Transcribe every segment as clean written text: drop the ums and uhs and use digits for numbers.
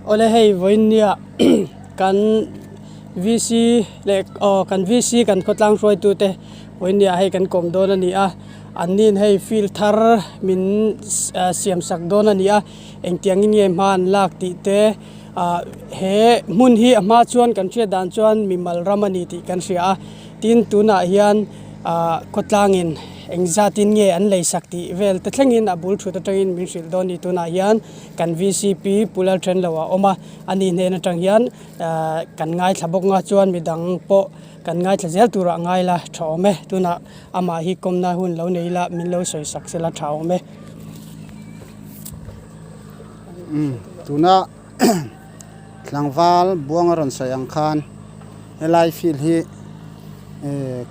Awle hei vawiin nia kan VC leh aw kan VC kan khawtlang hruaitute vawiin nia hei kan kawm dawn a ni a an nin hei field thar min siam sak dawn a ni a engtiangin nge hma an lak tih te ah he hmun hi a hma chuan kan hriat dan chuan mimal ram a ni tih kan hria a tin tunah hian ah khawtlangin engzatin nge an lei sak tih vel te thlengin a bul thut atangin min hrilh dawn a ni tunah hian. Kan VCP Pu Lalthenlo a awm a, ani hnen atang hian kan ngaithla bawk nga chuan midang pawh kan ngaithla zel turah ngai la tha awm e. Tunah amah hi kawmna hun lo nei ila min lo sawi sak sela tha awm e. Umm tuna tlangval buang a rawn sawi ang khan helai field hi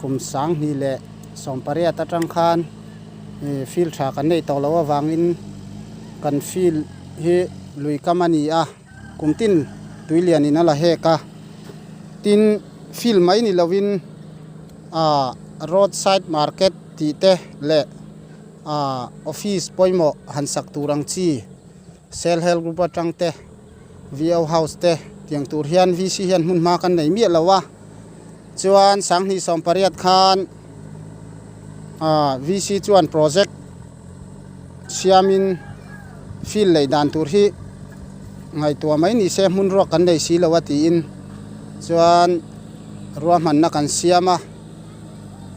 kum sanghnih leh sawmpariat atang khan field tha kan neih tawh loh avangin kan field hi lui kam a ni a kum tin tui lian in a la hek a tin field mai ni lovin ah road side market tih te leh ah office pawimawh han sak tur ang chi self help group atang te V_O house te tiang tur hian V_C hian hmun hma kan nei miah lo a chuan sanghnih sawmpariat khan ah V_C chuan project siamin field lei dan tur hi ngaihtuah mai ni se hmun ruak kan nei si lo a tiin chuan ruahmanna kan siam a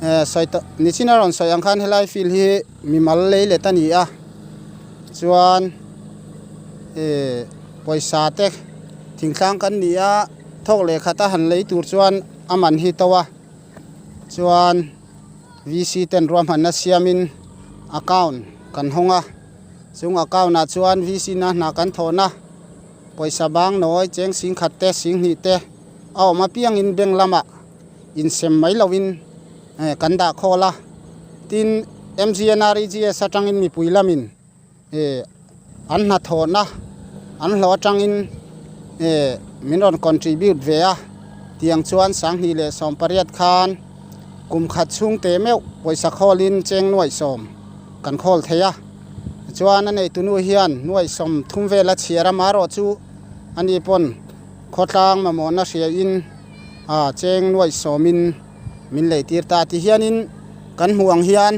eh sawi tawh nichin a rawn sawi ang khan helai field hi mimal lei let a ni a chuan eh pawisa te thingtlang kan ni a thawk leh khat a han lei tur chuan a man hi to a chuan. VC ten ruahmanna siamin account kan hawng a, chung account ah chuan VC na hna kan thawhna pawisa bang nawi cheng sing khat te sing hnih te a awm apiangin bank lamah insem mai loin eh kan dah khawl a, tin MGNREGS atangin mipui lamin eh an hnathawhna an hlawh atangin eh min rawn contribute ve a tiang chuan sanghnih leh sawmpariat khan kum khat chhung teh meuh pawisa khawlin cheng nuaih sawm kan khawl thei a chuan a neitunu hian nuaih sawm thum vel a chhiar a marawh chu ani pawn khawtlang mamawhna hriain ah cheng nuaih sawmin min lei tir ta ti hianin kan hmuh ang hian.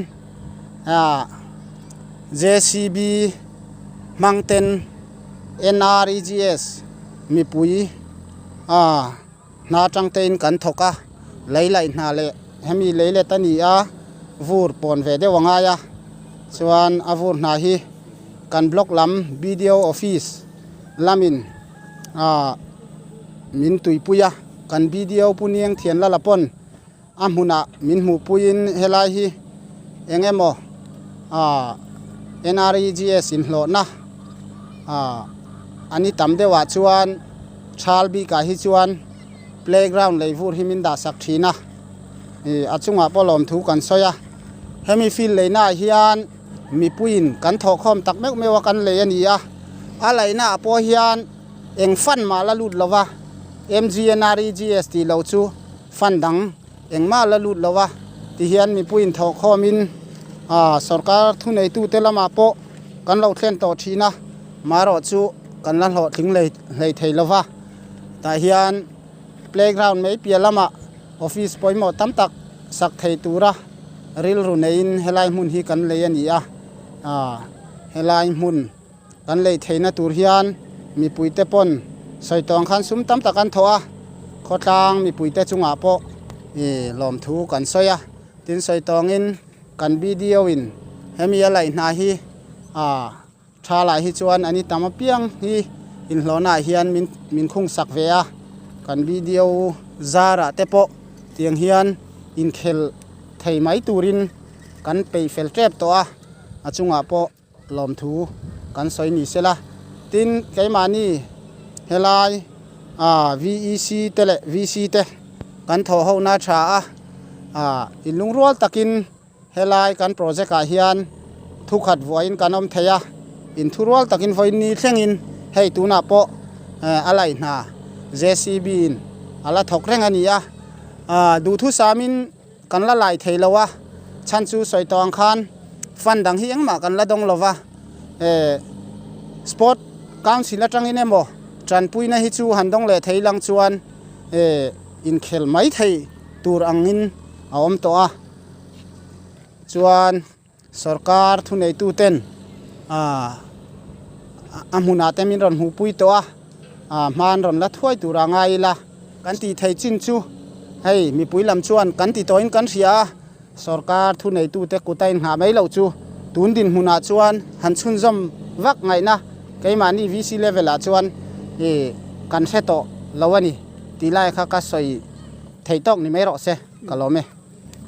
ah JCB hmang ten NREGS mipui ah hna atang te in kan thawk a lei laih hna leh hemi lei let a ni a vur pawn ve deuh a ngai a chuan a vur hna hi kan block lam BDO office lamin ah min tuipui a kan BDO pu Nieng Thianlala pawn. A hmunah min hmuhpuiin helai hi eng emaw ah NREGS inhlawhna ah a ni tam deuhah chuan thal bikah hi chuan playground lei vur hi min dah sak thin a ih a chungah pawh lawmthu kan sawi a hemi field leinaah hian mipuiin kan thawhkhawm tak meuh meuh a kan lei a ni a a laihnaah pawh hian eng fund mah la lut lova MGNREGS tih loh chu. Fund dang engmah la lut lo a, tihian mipuiin thawhkhawmin sorkar thuneitute lamah pawh kan lo thlen tawh thin a, marawh chu kan la hlawhtling hlei thei lo va. Tah hian playground mai piah lamah office pawimawh tam tak sak thei tura rilru neiin helai hmun hi kan lei a ni a, helai hmun. Kan lei theihna tur hian mipuite pawn sawi tawng khan sum tam tak an thawh a, khawtlang mipuite chungah pawh ih lawmthu kan sawi a, tin sawi tawngin kan BDO in hemi a laih hna hi ah tha lah hi chuan an i tam apiang hi inhlawhna ah hian min min khung sak ve a, kan BDO zarah te pawh tiang hian inkhel thei mai turin kan peih fel tep tawh a, a chungah pawh. Lawmthu kan sawi ni sela. Tin, keimahni helai ah VEC te leh VC te kan thawh ho na tha a, ah inlungrual takin helai kan project ah hian thukhat vuahin kan awm thei a, inthurual takin vawiin ni thlengin hei tunah pawh a laih hna JCB in a la thawk reng a ni a, ah duhthusamin Kan la lai thei lo a, chhan chu sawi tawh ang khan fund dang hi engmah kan la dawng lo va, eh sport council atangin emaw Tanpuina hi chu han dawng leh thei lang chuan inkhel mai thei tur angin a awm tawh a, chuan sorkar thuneituten a hmunah te min rawn hmuhpui tawh a, hma an rawn la thuai tur a ngai ila kan tih theih chin chu hei mipui lam chuan kan ti tawhin kan hria a, sorkar thuneitute kut a inghah mai loh chu tun dinhmunah chuan han chhunzawm vak ngaihna keimahni VC level ah chuan ih kan hre tawh lo a ni tih lai kha ka sawi theih tawk ni mai rawh se ka lawm e.